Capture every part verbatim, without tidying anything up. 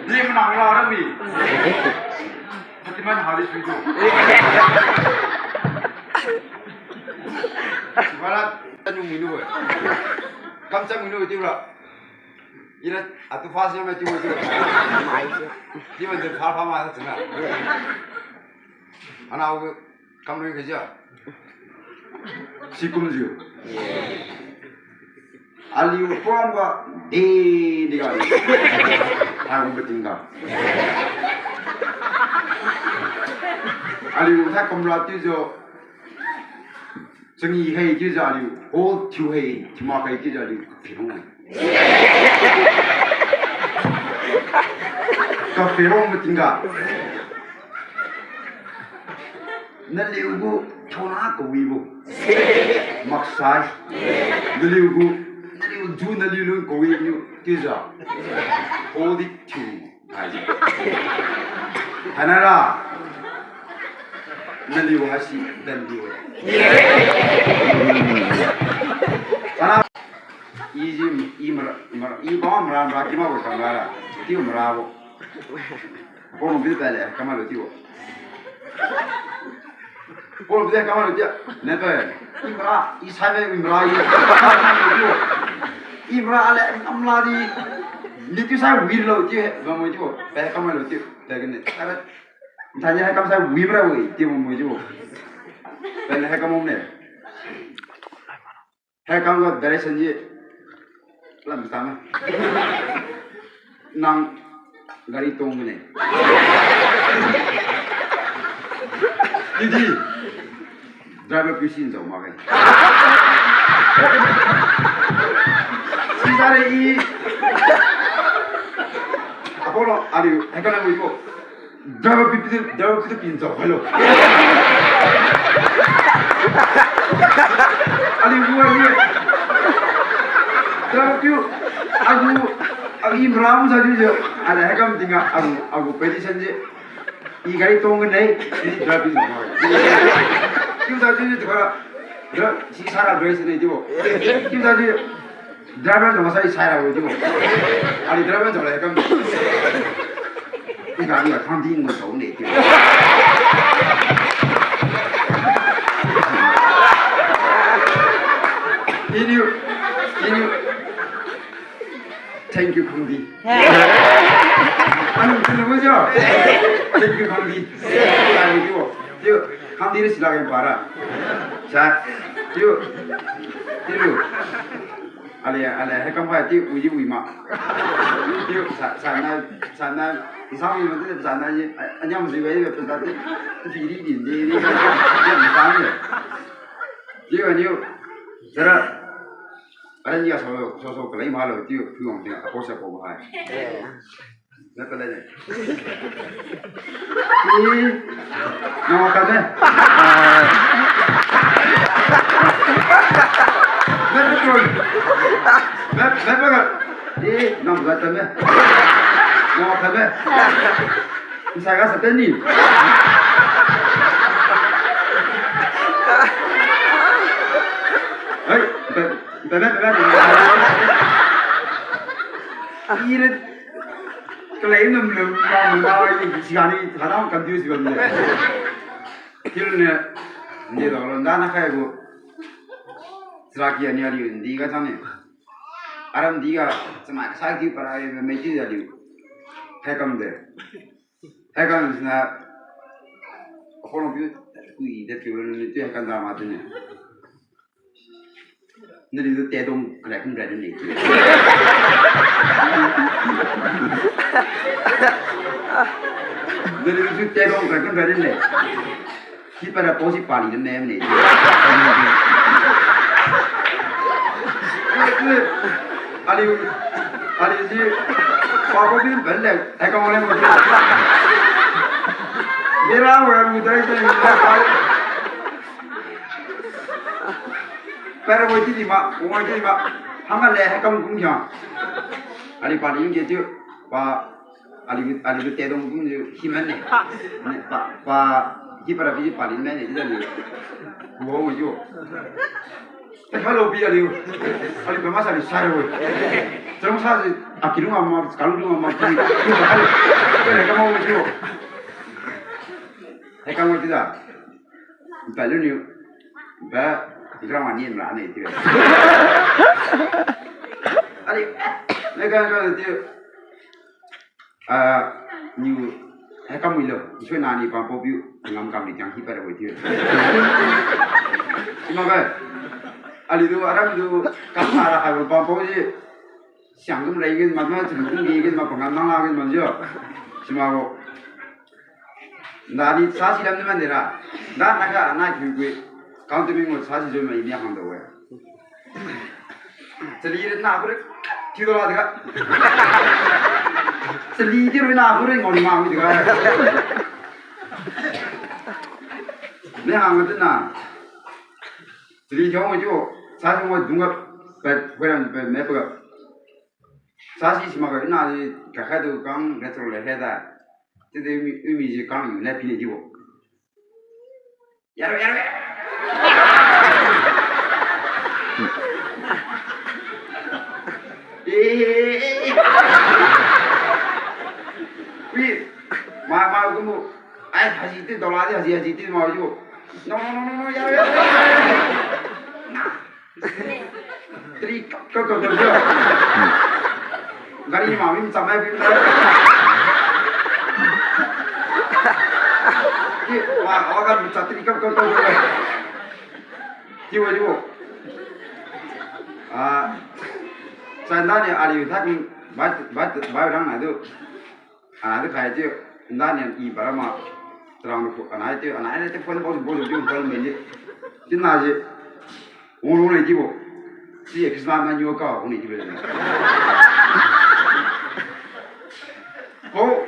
Di manang ra ra mi. Hatiman hari suidu. Barat tanu minu. Kamchang minu tiura. Ira atu fast yang mati mati. Di man de fa fa ma sa chana. Ana wu kam lui ke ja. Sikum ju. Aliu pom ga di di ga. Ang beting ga. Aliu tha kamra tiu jo. Changi hai chiujiu aliu, hall thiu hai, thiu mak hai chiujiu aliu, kapherong hai. Kapherong matingga. Naliu gu thauna kawibo. Maksai. Naliu gu, naliu ju naliu lun kawi niu chiujiu. Hall di thiu. Hai. Hanara. Naliu haisi dandiu-e. Ana. Iji, i mara, mara, i ba mara, mara, ki ma bo kamra ra. Tiu mara bo. Kono bi pele, kamalo tiu. Paul bide kamalo tia. Nepe. Imra, isai me imra i. Imra ale amla di. Ni tiu sai wilo tia. Bamoi tiu. Pe kamalo tia. Pe gene. Are. Tanya hai kam sai wimra wi tia bamoi tiu. Pe hai kamom ne. Hai kam ga direction ji lam tama. Nang gari tong ne. Didi. Driver piu sin jao ma gai. Sisare i. Apolo, aliu, hai kam na wi ko. Driver piu, driver piu pin jao khailo. Aliu gu aliu. Driver piu, agu, agu imram sa jiu jiu. Aliu hai kam tingga, agu, agu position ji. I gari tong ne, i driver piu jao khailo. Piu sa jiu jiu, driver, sisara driver ne jiu. Piu sa jiu. Driver jao masai sai ra bo jiu. Aliu driver jao le kam. I gari ga khang di ngao jao ne jiu. Iniu, iniu. Thank you, Khangdi. Anu, anu, anu, anu. Thank you, Khangdi. Thank you. Tiu, Khangdi ni sila gai para. Sa, tiu, tiu. Ale, ale, hai kam pai tiu, ui, ui ma. Tiu, sa, sa na, sa na, sa ui ma tiu, sa na ni, anyam si gai, sa tiu, si ri di, di, di, sa, sa, sa, sa, sa. Tiu, aniu, sara, aran ya so, so, so, kalai ma lo, tiu, tiu, tiu, apo sa ko hai. Na kalai ne. Ni, na wa ka ne. Ah. Na ka tron. Na, na ba ka. Ni, na ba ka ne. Na wa ka ne. Nsai ga sa teni. Hai, ba, ba, ba, ba. Ire. Kalai num lum, num lum, num lum, sigani, kadang confuse bamde. Tiu ne, ndi do lon dana khai gu. Siraki ani ali ndi ga chang ne. Aram ndi ga, chamai kasai tiu para ai, mei tiu ali. Hai kam de. Hai kam sina, akhon pi, kui de tiu ne, tiu hai kam da ma tiu ne. Naliu tu tedong krai kun rai ne. Naliu tu tedong krai kun rai ne. Si para posi pali ne ne. Aliu, aliu si, papa bin belle, hai kam ne mo. Bera wa mu dai se. Para wai ti di ma, wai ti di ma. Hangga le hai kam kum kya. Ali pa di ke tiu, pa, ali, ali tedong kum tiu himan ne. Ne, pa, pa, hi para bi pa di man ne, di da ni. Wo wo yo. Takhalo pi aliu. Aliu pama sa aliu sai rabo. Charong sa si akilung ama, kalung ama, ki. Ki ba aliu. Kene kama mo jiu. Hai kama jiu da. Ba lu niu. Ba, grama ni mra ni tiu. Aliu. Nai ka ka tiu. Ah, niu, hai kam wilo, isoi nani pampao piu, ngam kam di tiang hi pai rabo tiu. Sima bai, aliu du, aram du, kam sa ra hai pampao ji, siang dum rei gin, ma ma, chim dum di gin, ma pangam nang la gin, ma jiu. Sima bo. Nani sa si lam ni man de ra. Da na ka, na kiu kui. Kang tu mi mo sa si jo ma ini hang do we. Chali re na bure. Kiu do la de ka. Chali ti re na bure ngon ma mi de ka. Ni hang tu na. Chali thiu mo ju. Sa si mo dung ga. Pe, pe ram pe me pe ga. Sa si sima ga na di ka kha du kang retro le he da. Ti de mi, mi ji kang yu le pi ne ji wo. Yaro, yaro. Eh, eh, eh, eh. Ui, ma, ma, kumu. Ai, haji ti, dola ti, haji, haji ti, ma, yu. No, no, no, no, no, yaro, yaro, yaro. Tri kap, kap, kap, kap, kap. Gari ma, mi, chamai, mi, chamai. Ki, wa, wa, kan, cha, tri kap, kap, kap, kap. Ki, wa, yu. Ah, chanda ni, ali, thak, bat, bat, bat, rang, na, du. Anai tu khai tiu, nda nian i para ma, tarang tu, anai tiu, anai, anai tiu, phone, phone, phone, phone, phone, phone, phone, phone, phone, phone, phone, phone, phone, si Christmas na niu ka, phone, phone, phone. Ko,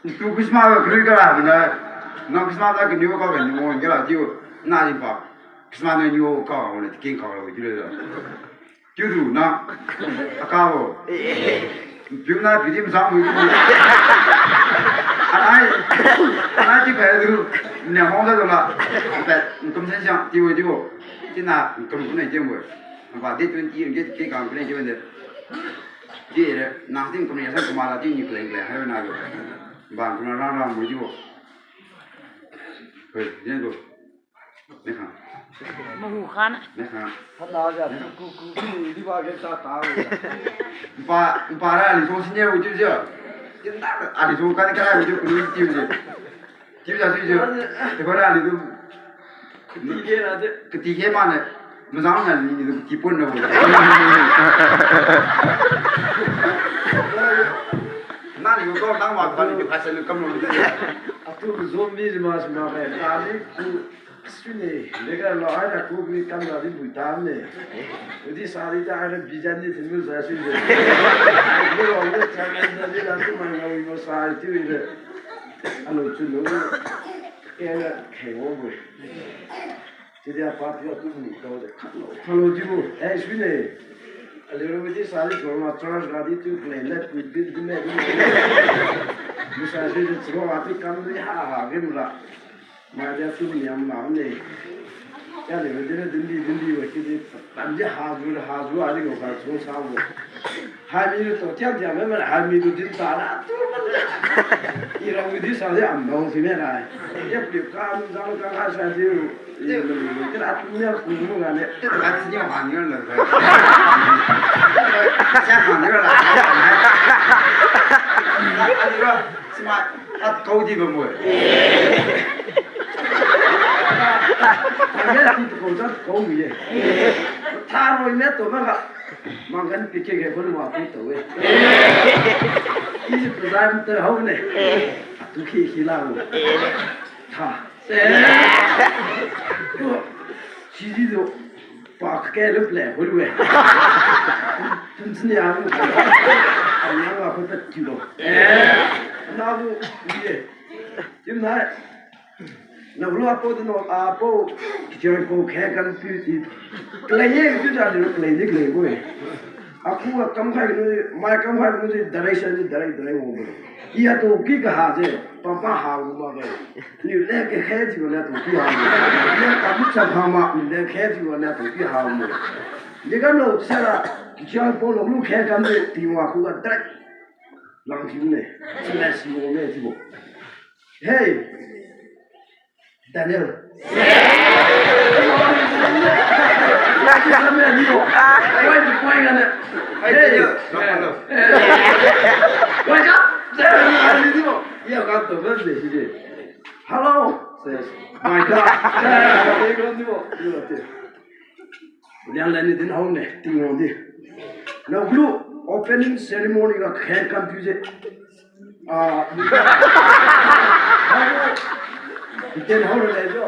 tu Christmas ka kri ka la, na, na Christmas na ka niu ka, ka niu ka la tiu, na i pa, Christmas na niu ka, phone, phone, king ka, phone, phone, phone. Kiu du na. Akabo. Piu na piu di masang mu. Anai. Anai ti pai du. Nia hong sa du la. Pai, kum sen siang, ti wo di wo. Ti na, kum kunai ti wo. Ba, day twenty, day ti kang kunai ti wo de. Di re, nang ting kum ya san kuma la ti ni kuleng kuleng, hai na du. Ba, kuma rang rang mu di wo. Hei, di du. Neka. Mahu khan. Neka. Hana ja, ku, ku, ku, ku, di ba ge ta ta. Mpa, mpa ra aliu song senior wi chiu jiu. Aliu song kani kara wi chiu kuni chiu jiu. Chiu ja chiu jiu. Te kora aliu tu. Kati ge ra de. Kati ge ma ne. Mazang na ni ni kati pon na bo. Na ni ko tang wa ba ni ka sa lu kam lo. Atu zombie ma sma ba. Kali ku. Sui ne, lega lo ai na ku ni kam na di bui tam ne. Udi sa di ta ai na bijan ni tinu sa sui ne. Ai ku lo ne cha na di la tu ma na wi mo sa ti wi ne. Alo chu lo. Ke na ke wo bui. Ti dia pa ti tu ni to de khat lo. Khat lo ji bu. Ai sui ne. Alo ro di sa di ko ma church ga di tu play le ku di di me di. Mu sa sui de chro a ti kam di ha ha ge mu la. Mai dia tu niam lam ne. Ya le, dia le, dindi, dindi, wa, ki di, tan di haju, haju, a di, wa, ka, chung sa, wa. Hai mi lu to, tiang, tiang, me, me, hai mi lu din ta la, tu, ma, i rang mi di sa di, am, dong, si, me, rai. Ya, pi, ka, mi, zang, ka, ka, sa, di, i, lu, lu, lu, kira, tu, ya, ku, mu, ga, ne. Ka, ti, ya, ma, ni, la, la. Sa, ma, ni, la, la. Sima, at kau di ba mo. Ane ti tu kau jat kau ye. Tha roi ne to ma ga. Mang kan pi ke ke pun wa pi to we. Isi tu zai mu te hau ne. Atu ki ki la mo. Tha. Si di do. Pa kake lu ple, hui lu e. Tum sin ya lu. Anya wa ko ta ti lo. Eh, na lu ye. Tim na. Na lu apo de no, apo. Kichoi ko ke kan pi ti. Klai ye, tu ja lu klai ni klai ko e. Akhuga kamkhai kanu, mai kamkhai kanu si direction si direct direct wangbo. I atu ki kaha se, pampa ha gu makge. Niu le kakhe thiu le atu ki ha gu. Le kabu cham ha ma, niu le khe thiu le atu ki ha gu. Di kalo sara, kichang po lo lu khe kam de, Tingwang khuga direct. Lang thiu ne, sila si wang ne thiubo. Hey, Daniel. Hello. My God. Liang lan ni din hao ne, Tingwang di. Nao lu opening ceremony ga khen kam piu je. Ah, ten hao le jo.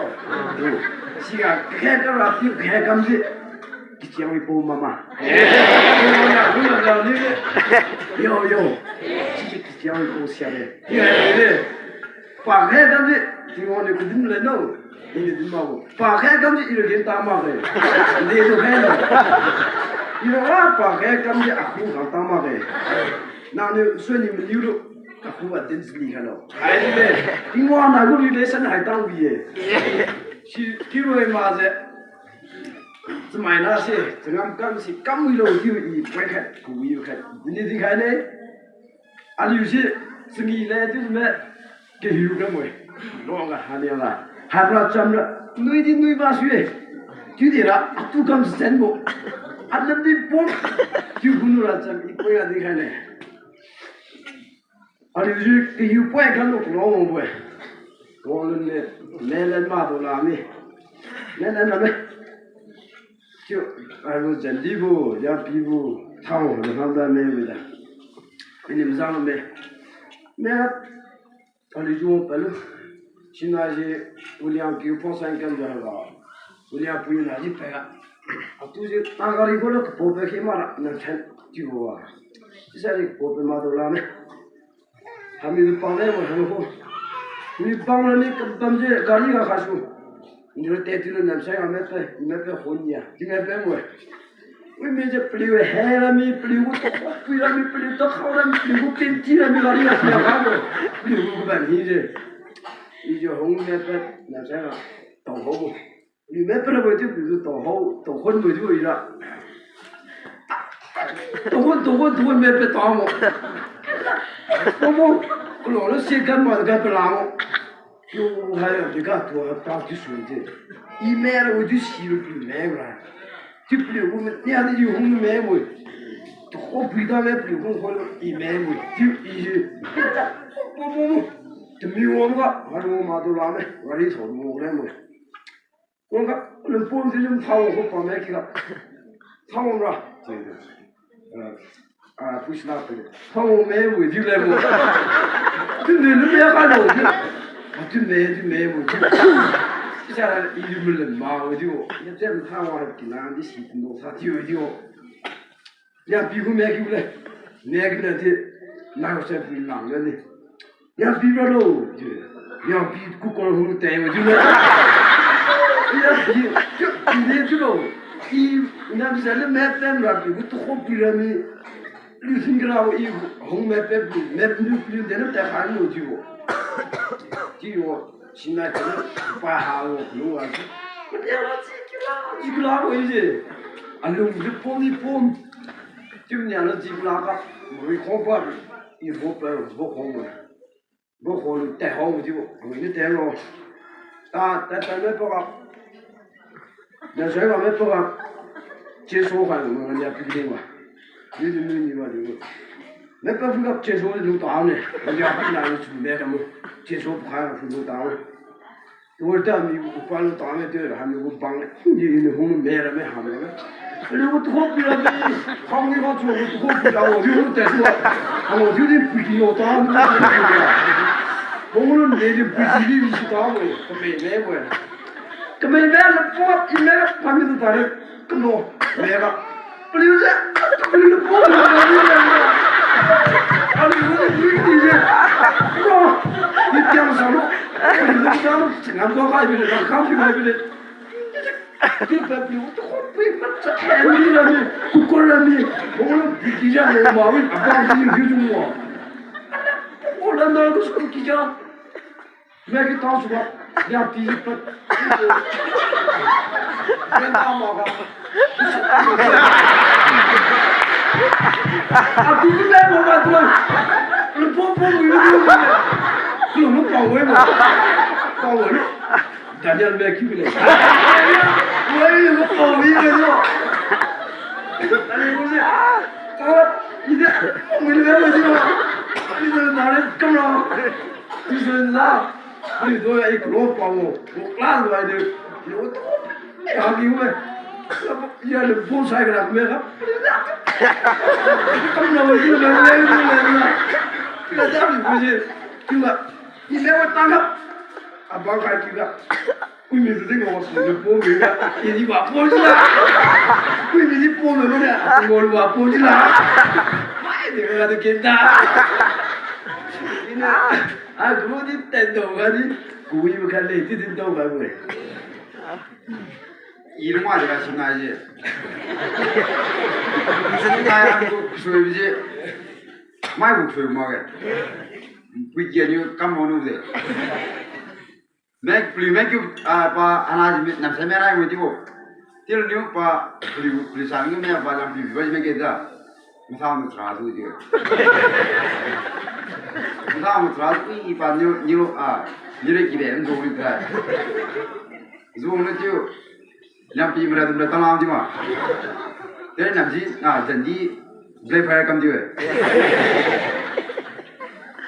Siga khen kam ra piu khen kam je. Kichiang wi po mama. Yo, yo. Sisi kichiang wi po sia le. Pa khen kam je. Tingwang ni kudin le no. Ini di mabo. Pa khe kam ji ira gen ta makge. Ni tu khe no. Ira wa pa khe kam ji akhu khang ta makge. Nang ni sui ni maliu lu. Akhu wa din sini kha lo. Hai ni le. Tingwang na gu relation hai tang wi ye. Si kiroi ma je. Chamai na se, changam kam si kam wi lo kiu i poi khat, ku wi khat. Ni di khai ne. Aliu si, changi le tu me. Kahiu kamo-e. Luang ga hania la. Hapra chamra. Nui di nui ba sui-e. Chiudi ra. Atu kam sen bo. Alam di pom. Chiu kunu ra cham. Ipoi ra di khai ne. Aliu si kahiu poi kam lo luang bo-e. Wang lun ne. Melan ma do la mi. Melan la me. Chiu, aliu jan di bo, ya pi bo, thao, na ham da me bo da. Ini mazang me. Me, aliu ju palu. Sina si, uliang piu po sang kan ja ga. Uliang piu na di pe ga. Atu si, ta gari ko lo kapo pe ke ma la, na chan, chiu wa. Isa di kapo pe ma do la me. Hami lu pang le mo hami ko. Ni pang le ni kam tam je gari ga khasu. Ni te ti lu nam sai ga me pe, me pe hon ya. Ti me pe mo. Wi mi je paliu he la mi, paliu gu to pui la mi, paliu to khao la mi, paliu gu tin ti la mi gari ga sia ga mo. Paliu gu ban hi je. I je hong me pe nam sai ga. Tong ho mo. Ni me pe la bo ti paliu to ho, to hon bo ti bo i la. To hon, to hon, to hon me pe ta mo. To mo, kulo lo si kan ma kan pe la mo. Yo, hai ya, de ka tu ha ta ti su ti. I me la wo ti si lo paliu me la. Ti paliu wo me, ni a di yo hong me mo. To ho pui ta me paliu hong ho lo i me mo. Ti i. Mo, mo, mo. Ti mi wo ga, ha lo ma do la me. Gari so mo le mo. Wangga, lungpom di lung thao ko pa me kiga. Thao ra. Eh, ah, push la pe. Thao me wi di le mo. Tu ne lu me ka lo di. Ah, tu me, tu me wi di. Isa ra i lu me le ma wi di wo. Ya te thao wa ki na di si no sa di wi di wo. Yangpi gu me kiu le. Me kiu le ti. Nang se pi lang le ni. Yangpi ra lo. Yangpi ku ko hu te wo ju le. Yangpi ju ni ju lo. I nam se le me pen ra pi gu tu ko pi ra ni. Lu sing ra wo i hong me pe pi. Me pi lu pi de na ta khan lo ju wo. Ji wo. Sina kena pa ha wo lu wa. Kena wa ji kila, ji kila wo ije. Alung ji pom ni pom. Tim nia lo ji kila ka. Mui kho pa. I bo pa bo kho mo. Bo kho lu te ho ji wo. Mui ni te lo. Ta ta ta me pa ka. Dan sai ba me pa ka. Che so ka mo ya pi ni wa. Ni ni ni wa ni. Me pa fu ka che so lu ta ne. Ya pi na lu chu me ka mo. Che so pa ka fu lu ta. Tuwa ta mi gu pa lu ta me te, ha mi gu bang, ni, ni hung me ra me ha me. Lu gu tu pi ra me, hang ni gu tu pi ra wo, lu te su. Ha wo, lu ni pi ki yo ta, lu ni pi ki yo. Hung lu ni ni pi ki ni si ta wo, ka me me wo. Ka me me la pu, i me, pa mi tu ta le, ka mo, me la. Paliu se, paliu le po, paliu le po. Aliu le dui ti se. Bro, ni tiang sa lo. Paliu le sa lo, ngam ko kai bile, ngam kam pi kai bile. Ki ba pli tu ko pui ma cha ni la ni, ku ko la ni. Bo lo bi ki ja le ma wi, apa ki ju ju mo. Ko la na ko so ki ja. Mai ki tao suga, ya pi ji pat. Yan ta ma ga. A pi ji mai mo ga tu. Lu po po mu lu lu. Lu lu pa we mo. Pa we lu. Daniel mai ki le. Wei lu pa we lu. Ani mo se. Ka, ide. Mo lu mo se. Ani mo na le kam lo. Ni se na. Ni do ya iklo pa mo. Mo class wai de. Yo to. Ya ki we. Ya le phone sai kena me ka. Kam na we ni na le ni na. Kena ja ni ko je. Kiu ga. Ni le wa ta na. Abang kai kiu ga. Ui mi tu ding wa su ni po mi ga. Ni di wa po ji la. Ui mi di po mi mo ne. Ngol wa po ji la. Mai de ga de kenta. Ina. A gu di ten do ga di. Gu wi ma ka le ti di do ga we. I lu ma de ga sina je. Sina ya tu sui bi je. Mai bu sui ma ge. Pui kia ni kam mo nu de. Mek pli mek kiu, ah, pa ana ji nam sai me rai mo ti bo. Ti lu ni pa pli pli sa ni me pa lam pli ba ji me ke da. Masa mo tra du ji. Masa mo tra du i pa ni ni ah ni re ki be mo du ri da. Zu mo ni tiu. Nyampi mara dum ra tanglam di ma. Tene namji, ah, jandi Black Fire kam di we.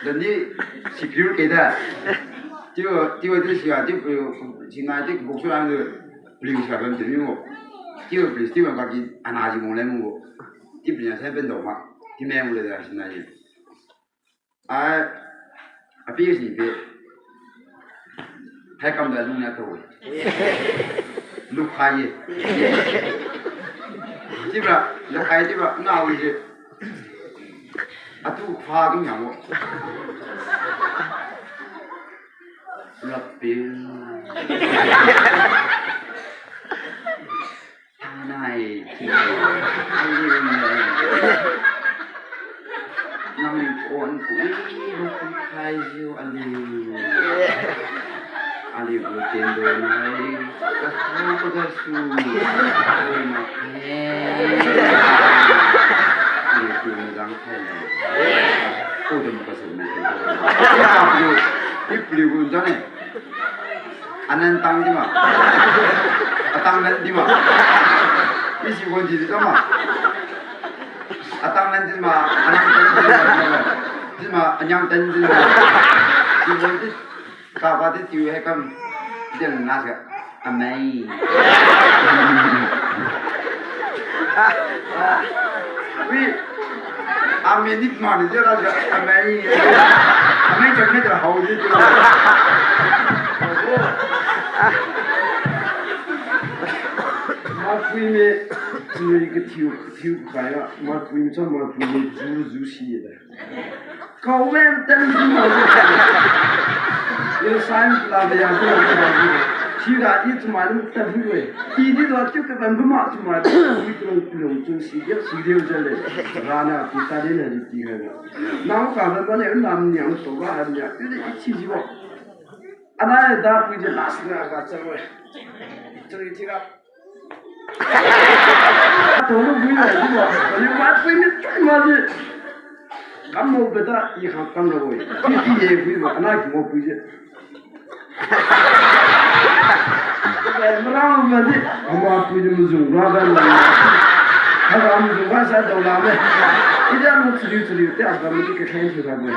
Jandi secure ke da. Tiu, tiu, tiu sia, tiu, tiu, sina, tiu, boksu lang di. Pling sa bam di mo. Tiu, pling, tiu, ka ki, ana ji mo le mo. Tiu, pling sa ben do ma. Tiu me mo le da, sina ji. Ai, api si pe. Hai kam da lung na to. Lukhai ye. Tibra, lukhai tibra, na wi je. Atu pha dum yang wo. Rapil. Tanai, aliu nang on kui, rukun khai jiu aliu. Aliu gu tendo nai, kakhang pagasu, aliu makai. Aliu gu mazang khai lai. Ko dum kasu na tendo. Aliu, aliu gu jane. Anan tang di ma. Atang nan di ma. Isi wan di di ma. Atang nan di ma. Anang tan di ma. Di ma, anyang tan di ma. Di wan di. Ka ba di tiu hai kam. Di na sa. Amai. Wi, amai ni mani jira ja, amai. Amai chakme jira hao ji jira. Mapui me, chui ke thiu, thiu kaya, mapui me cha mapui me ju ju si da. Kau wen tan ji ma. Yo sai la de ya ko. Sira i chuma ni ta bu we. Ti di do tiu ka ban bu ma chuma. Wi tu long tu long chun si ya si de ja le. Ra na ti ta de na di ti ga. Na ka ban ba le nam niang so ba ha nia. Ti di i chi ji wa. Ana da pu ji last na ga cha we. Tu ri ti ga. Tong lu bui lai di ma. Ani ma pui ni tui ma di. Kam mo beta i khang kam lo bui. Ti ti ye bui ma, ana ki mo bui je. Mara ma di. Ama pui ni muzung ra ga ma. Haba muzung ga sa dau la me. Ida mo tsiriu tsiriu te aba mo di ke khen su ra bui.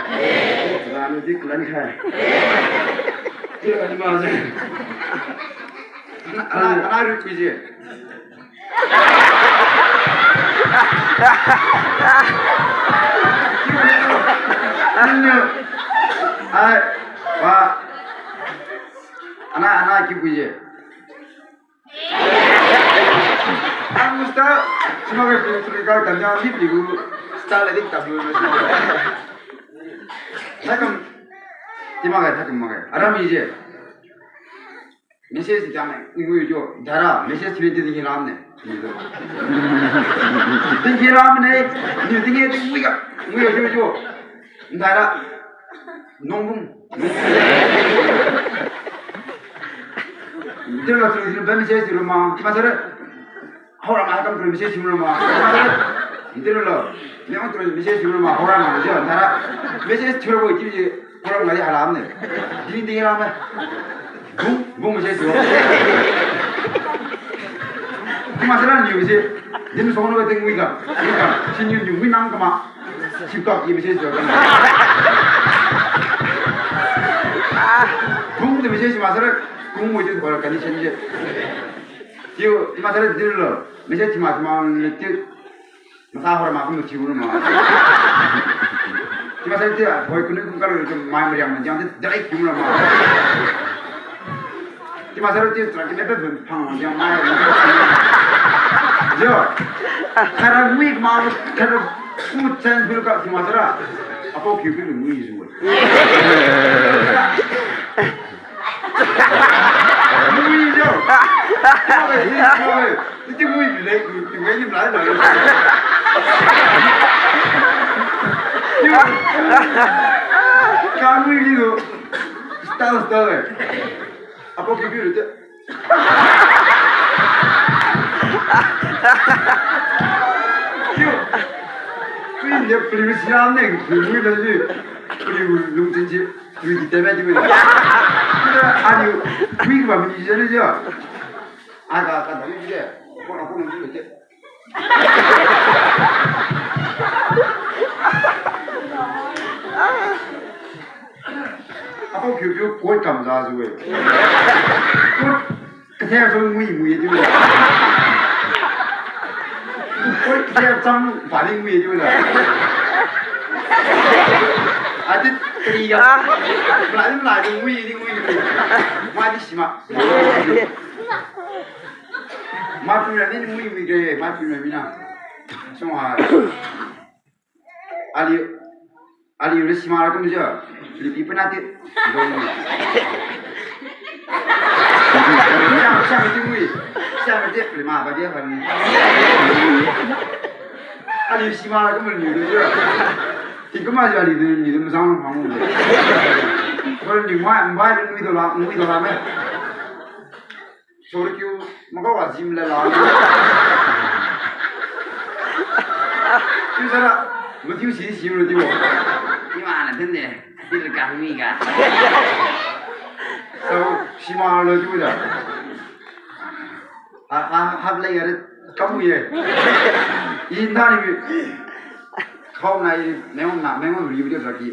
Ra mo di klan khai. Ti ani ma je. Ana, ana, ana ru pui je. Ai, wa. Ana, ana ki pui je. Ang musta, sima ke pui pui ka kanya ni pui gu. Style dik tak lu. Takam, tima ka takam ma ka. Aram ije. Message di kang, ngui jo, dara, message thiu di tingkhe lam ne. Tingkhe lam ne, niu tingkhe tingwi ga, ngui jo jo. Dara, nongbung. Dara, thiu di ba message thiu ma, ma sara. Haora ma kam thiu message thiu ma. Nti lo. Ni ang thiu message thiu ma. Haora ma ji dara. Message thiu bo ji ji. Haora ma ji halam ne. Ding ding lam ne. Bung bung message thiu. Kuma sara niu ji. Din song lo ting wi ga. Wi ga. Siniu niu wi nang kama. Sip tok ki message thiu. Bung de message ma sara. Kung mo ji ko condition ji. Chiu, tima sara dilo. Message tima tima le chiu. Masa hor ma kum chiu ma. Tima sara chiu, hoi kunu kum kalu chiu mai mariang ma jang chiu direct chiu ma. Tima sara chiu, tra kine pe bun phang ma jang mai. Jo. Kara ngui ma, kara ku chen bil ka tima sara. Apo kiu kiu ngui ju. Mui jo. Iti mui bilai, iti mui ni bilai na. Ka mui ni do. Style, style. Apo kiu kiu de. Kiu. Kui ni pli siam ne, kui mui na ji. Pli lung tin ji. Tui di tebe di wei. Aliu, tui ba mi jene ja. Aga ka da ni de. Ko na ko ni de. Apo kiu kiu koi kam ja ju wei. Ko Kathe song mui mui di wala. Koi kathe chang ba di mui di wala. Ati tri ga. Mla di mla di mui di mui di. Ma di sima. Ma tu na ni mui mui ge, ma tu na mina. Song ha. Aliu, aliu le sima ra kumjiu, lipi penati. Dong. Siang, siang mati mui. Siang mati lima ba dia kan. Aliu sima ra kumjiu niu dong jiu. Tingkum ma jiu aliu dong niu dong mazang phang. Ko niu mai, mai dong niu dong la, niu dong la me. Sorry kiu, maka wa gym le la. Kiu sara, matiu si si lo tiu. Ima na tende, til ka mi ga. So, sima lo tiu da. Ha, ha, hap le ga kam ye. Inda ni. Khao nai, meong na, meong ri video saki.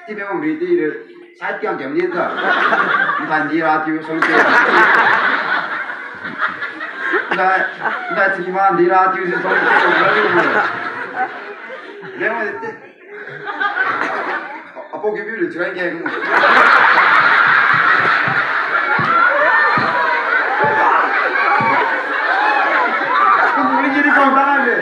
Ti me wang ri ti de, sai tiang tiang ni ta. Ntan di ra tiu song ti. Nda, nda ti ma di ra tiu song ti. Me wang ti. Apo ki biu le chirai ke. Ko ni ni kau ta de.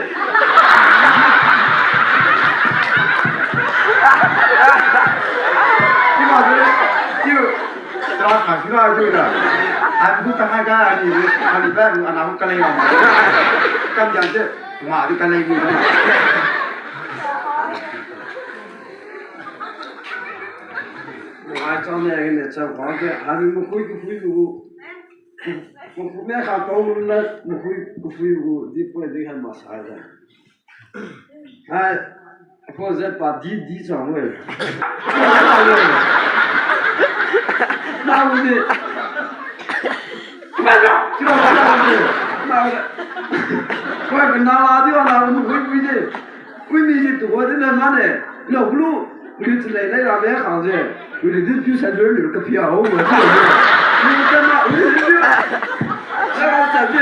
Tiu ma de, tiu. Tra kha sira tiu da. An bu ta hai ga ani, ani ba ani ana hu kalei ma. Kam jang de, ma de kalei mi. Ai chang ne ne chang khang de, ani mu kui kui kui. Mu kui me kha tong lu na, mu kui kui kui di poi di han ma sai da. Hai, apo je pa di, di chang we. Nang ni. Nang ni. Wah, nala di wala, wi, wi, wi di. Wi mi di tu wa di na ma ne. Lo lu, wi di le le la be khang je. Wi di di piu sa de ni ka pia ho wa. Wi di ma, wi di piu. Sa ka sa di.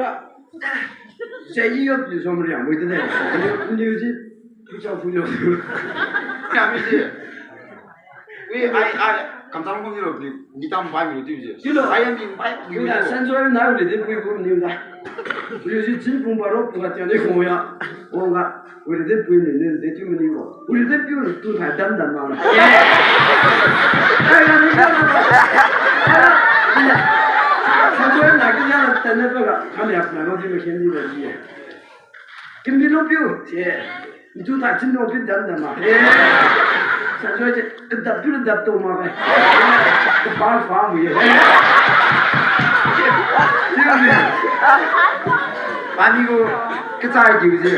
ra. Sai yi ga piu som riang mui tade. Niu ji. Pui chao pui lo. Kami ji. Wi ai ai. Kamchang kum ni lo, ni, ni tam bai mi lo tiu je. Tiu lo. Ai, mi bai mi lo. Tiu da, Sanjoy nai wi de pui kum ni da. Wi ji chin pung baro pung ga tia de ko ya. Wang ga, wi de pui ni, ni de tiu mi ni ko. Wi de piu tu thai dam dam ma. Ai, ga ni ga. Sanjoy nai ki ya la tan ne ko ga. Kam ya na lo tiu mi khen ni ba ji. Kim bi lo piu, si. Ntu ta chin lo piu dam dam ma. Eh. Sanjoy si, kedap piu dap to ma kai. Kepal fa mu ye. Piu ni. Pani ko, kechai tiu si.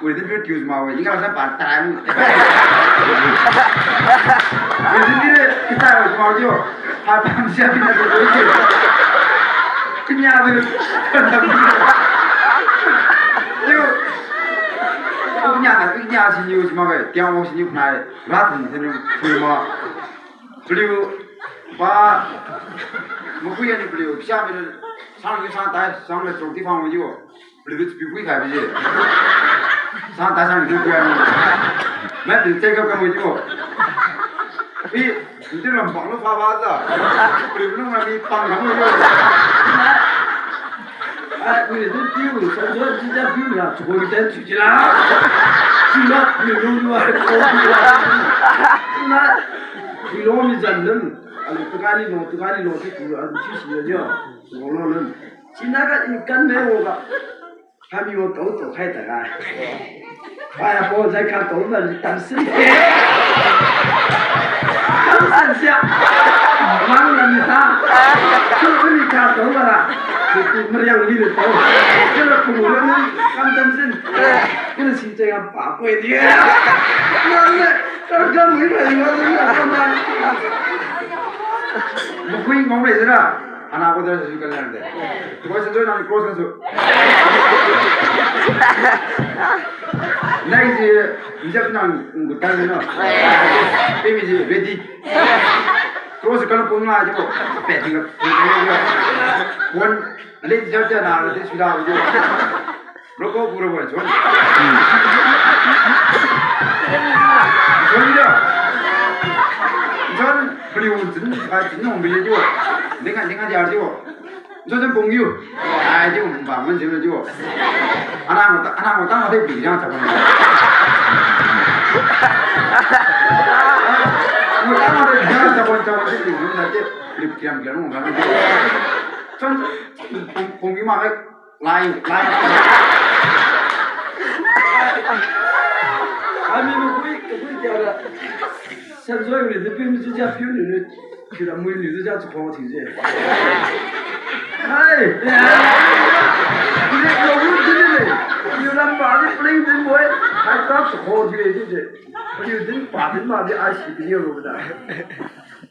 Wi de piu tiu ma we, ni ka sa pa tai mu. Wi de piu kechai ma tiu. Ha, pam sia pina tu tu. Kenya tu. Yu. Kenya na, kenya si niu si ma kai. Tiang wang si niu nai. Rat ni si niu si ma. Beliu. Pa. Mukui ani beliu. Sia mi. Sang ni sang tai, sang le chong ti fang yu. Little bit piu pui khai biji. Sang ta sang little bit. Mai pin check up kam biji. Pi, nti lam pang lo fa ba za. Piu lo ngai mi pang kam lo. Ai, wi de piu, sa zo ji ja piu la, chu ko ten chu ji la. Chu la, piu lo lo ai, ko piu la. Na, piu lo mi jan lam. Alu tu kali lo, tu kali lo, ti ku, alu chi si lo jo. Lo lo lam. Sina ga i kan me wo ga. Kami wo tau tau khai ta ga. Pai apo zai ka tau na li tam sin. Tam sin sia. Mang na ni ta. Tu ku ni ka tau na ra. Tu ku meriang li le tau. Kena ku na ni kam tam sin. Kena si zai ga pa ko di. Mang na ka ga mi na ni ma ni na. Mukui ngong le zira. Ana ko da su kan lang de. Ko sa jo na ni cross kan su. Nai ji, ni jap nang ngu tan no. Pe mi ji ready. Cross kan pun la ji ko. Pe ting ko. Pun le ji jap ja na le ji sudah ji. Roko pura bo, John. John ya. John, beli un jin, ka jin nong beli jo. Dengar, dengar dia jo. John, John pung yu. Ai jo, ba mun jin jo. Ana mo ta, ana mo ta ma de beli jang cha pun. Mo ta ma de jang cha pun, cha pun de beli mun na de. Beli kiam kiam mo ga. John, pung, pung yu ma de. Lai, lai. Kami mukui, mukui kya ra. Sanjoy ni de piu ni jia piu ni ni. Kira mui ni jia chukho thi je. Hai. Ni lo yu di ni. Ni lam ba ni pling din boy. Hai ta chukho thi je. Ni din pa din ma di ai si di yo da.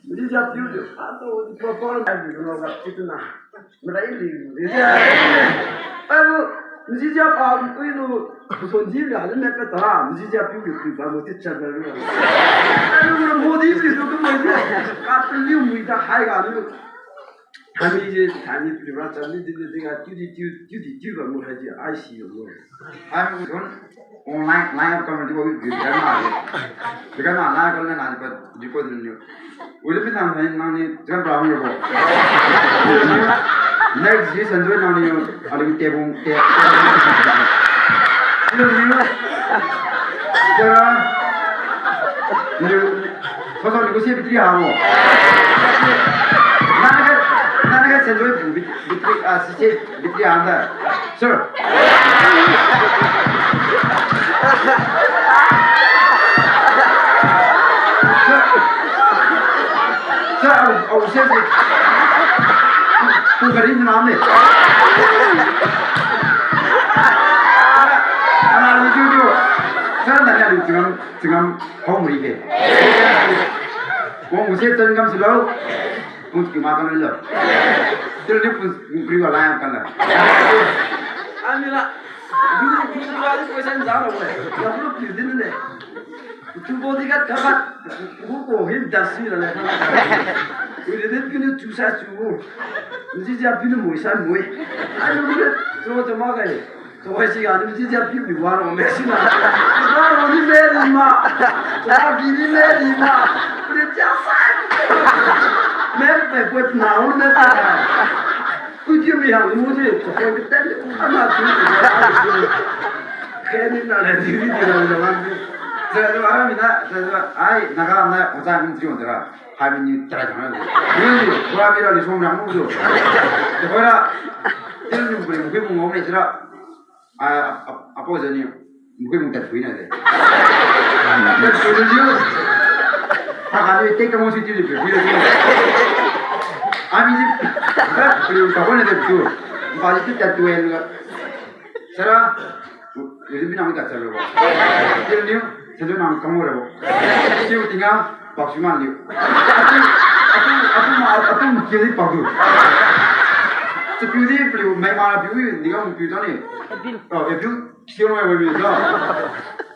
Ni jia piu ni. Ato di pa pa ni lo ga ti na. Marai liu, liu. Aru, mjijia pa, ui lu, son di liu, hali me pe ta, mjijia piu liu, piu ba mo ti chan na lu. Aru, mo di liu, tu mo di. Ka tu liu, mui ta hai ga liu. Kami je, kami piu ra chan di, di, di, di, ga, tiu di, tiu, tiu di, tiu ba mo hai di, ai si yo mo. Ai, mo, online, live account ni ko, video kan ma. Video kan ma, live account na, na, ni pa, di ko ni. Wi de pi nang ni, nang ni, jam pra ni ko. Next ji Sanjoy nang ni, ali te bung, te. Ni, ni. Jara. Ni. Sa sa ni ko si bitri ha mo. Nang ni ka, nang ni ka Sanjoy bit-, bitri, ah, si si, bitri ha da. Sir. Sir. Sir, au, au, sir, sir. Tu gari menam ni. Ana ni tu tu. Sir, tanya ni tengam, tengam home ri ke. Wang usia tengam silo. Pun ki ma kan lo. Til ni pun kri wala yang kan la. Ani la. Dulu, dulu, dulu, aku question jawab apa? Ya, dulu piu din ne. Tu bodyguard khabat. Aku ko hin dasi la le. Wi de piu ni chu sa chu. Mjijia piu ni moi sa moi. Ani dulu, tu tu ma kai. Tu kai si ani mjijia piu ni waro me si na. Waro ni me ni ma. Tu ki ni me ni ma. Map map pui na, map. Kuji mi hang mu ji, koi ke ten, ama tu. Keni na le ji ji na le wan. Zai zai ai mi na, zai zai ai na ga na, o zai mi ji on de ra. Hai mi ni try tang na. Ni ni, kura mi ra ni song rang mu jo. De kura. Tin ni bui mu kui mu ngom ni sira. A, a, a, apo jani, mukui mung tatpui na de. Tatpui na jiu. Haka ni tek kamu si tiu de pui na jiu. Ami ji, tatpui na de tu. Ba ji tu tatpui na. Sara, ujin bina mi ka chalo. Tiu niu, sadu nang kamu rabo. Tiu tinga, Pak Suman liu. Atu, atu, atu, atu, atu, kiu di pak du. Chapiu di paliu, mai ma piu, di ga piu tani. Abil. Oh, abil, kiu mai piu da.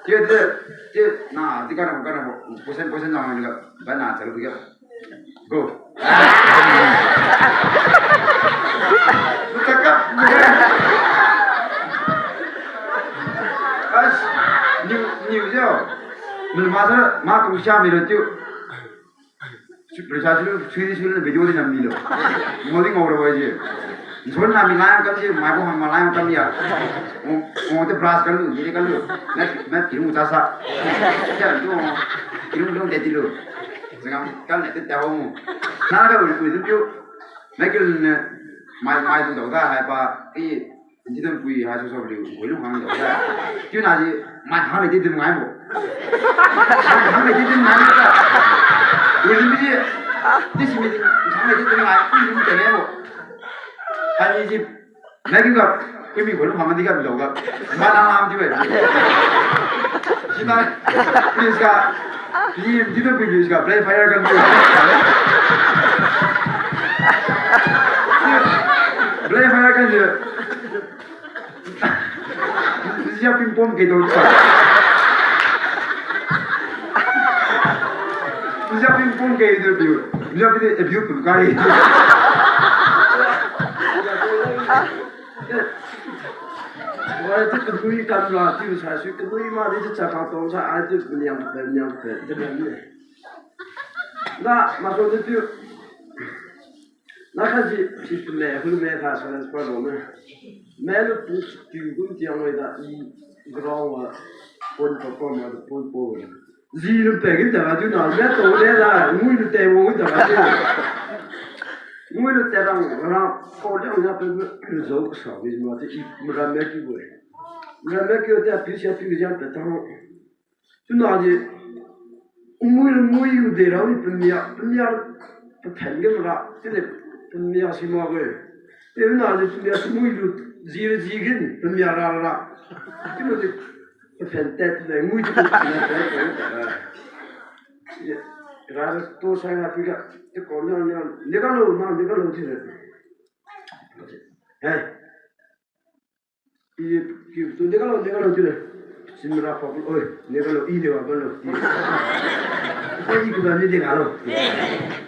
Tiu, tiu, tiu, na, di kana, kana, percent, percent na, di ga, ba na, chalu piu. Go. Cakap. As, niu, niu jiu. Mil ma sa, ma tu sia mi lo tiu. Su, presa su, su di su le video di nam mi lo. Ngau di ngau ra wai ji. Nson na mi lai kam ji, mai bo hang ma lai kam ya. Ngau, ngau te brush kan lu, ni kan lu. Mat, mat kiu ta sa. Sia tu, kiu lu de di lu. Sengam kan ne te tao mu. Na ga wi wi tu piu. Na kiu ne mai mai tu dau da hai pa. I ji dan pui hai su so liu. Wi lu hang dau da. Kiu na ji mai hang ne di dun ngai mo. Mai hang ne di dun ngai mo da. Wi lu mi ji. Di si mi di hang ne di dun ngai. Wi lu mi te ne mo. Hai ni ji. Nai kiu ga, kiu mi gu lu phamadi ga mi lo ga. Ma na lam di we. Sina, please ga, please, di tu please ga, play fire kan di. Play fire kan di. Sia ping pong ke do sa. Sia ping pong ke do di. Sia ping de view tu kai. Wai tu kadui kam la tiu sa sui kadui ma di tu chakha tong sa ai tu niam pe niam pe de niam ne. Na maso de tiu. Na kha ji si pele hu me kha sa pa lo me. Me lu pu tiu kum tiang wai da i ground wa pon pa pa ma de pon po. Ji lu pe gin ta ga tu na me to le la ngui lu te wo ta ga tu. Ngui lu te rang ra ko liang na pe lu zo ka sa bi ma ti i mra me ki bo. Mra me ki o ta pi sia pi jang pe ta. Tu na ji ngui lu ngui lu de ra ni pe mia pe mia pe phen ge mra ti de pe mia si ma ge. Ti na ji pe mia si ngui lu ji lu ji gin pe mia ra ra. Ti lu ji Fan tet le ngui tu na tet tet tet. Ra tu sai na pi ga. Ti ko na na ni ga lo na ni ga lo ti le. Hey. I ki tu ni ga lo ni ga lo ti le. Simra pa oi ni ga lo i de wa ga lo. Ko i ku ba ni de ga lo.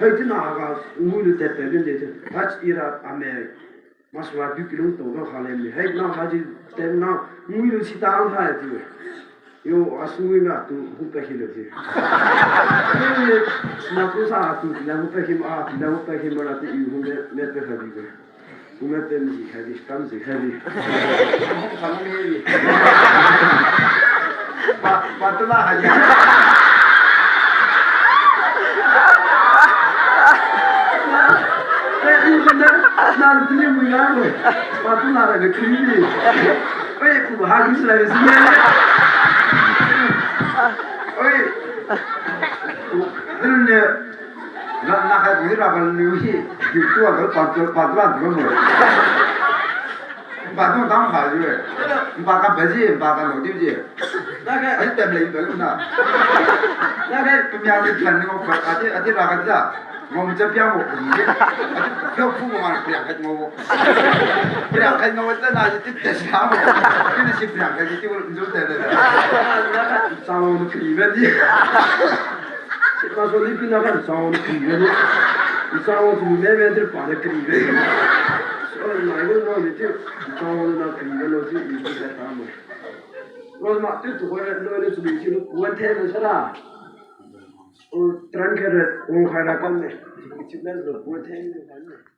Hey ti na ga ngui lu tet tet ni de ti. Hach ira ame. Maswa pi kilung to na khale mi. Hai na haji tem na ngui lu si tang tha ti. Yo asui na tu hu pe hi lo ti. Na tu sa tu na hu pe hi ma, na hu pe hi ma la ti i hu me, me pe ha di ko. Hu me pe mi ha di, kam si ha di. Hu kam mi. Pa, pa tu la ha di. Eh, i benda, na tini mui na ko. Patu na ra ke kri ni. Oi, ku ha ki sila ni sini. Oi. Dulu ni, na, na kai ku ni ra ba ni hi. Ki tu a ko patu, patu a tu mo. Ba tu dang ha ju. Ba ka ba ji, ba ka lo ji ji. Ai tem le ba na. Na kai pemia ni tan ni ko pa ati ati ra ka ja. Ngom ja pia mo. Ati pia pu mo ma pia ka mo. Pia ka mo ta na ji ti ta sha mo. Ni si pia ka ji ti wo ju ta le. Sa mo ni kri ba ji. Ka so ni pina kan sa mo ni kri ba ji. Sa mo tu me me ter pa ni kri ba ji. So na ni no ni ti. Sa mo na kri ba lo ji ni ti ta mo. Lo ma tu tu ko lo ni tu ni ti lo ko an te na sa la. O Taran khaira, wang khaira kamme. Chief guest lo pui theng di kamme.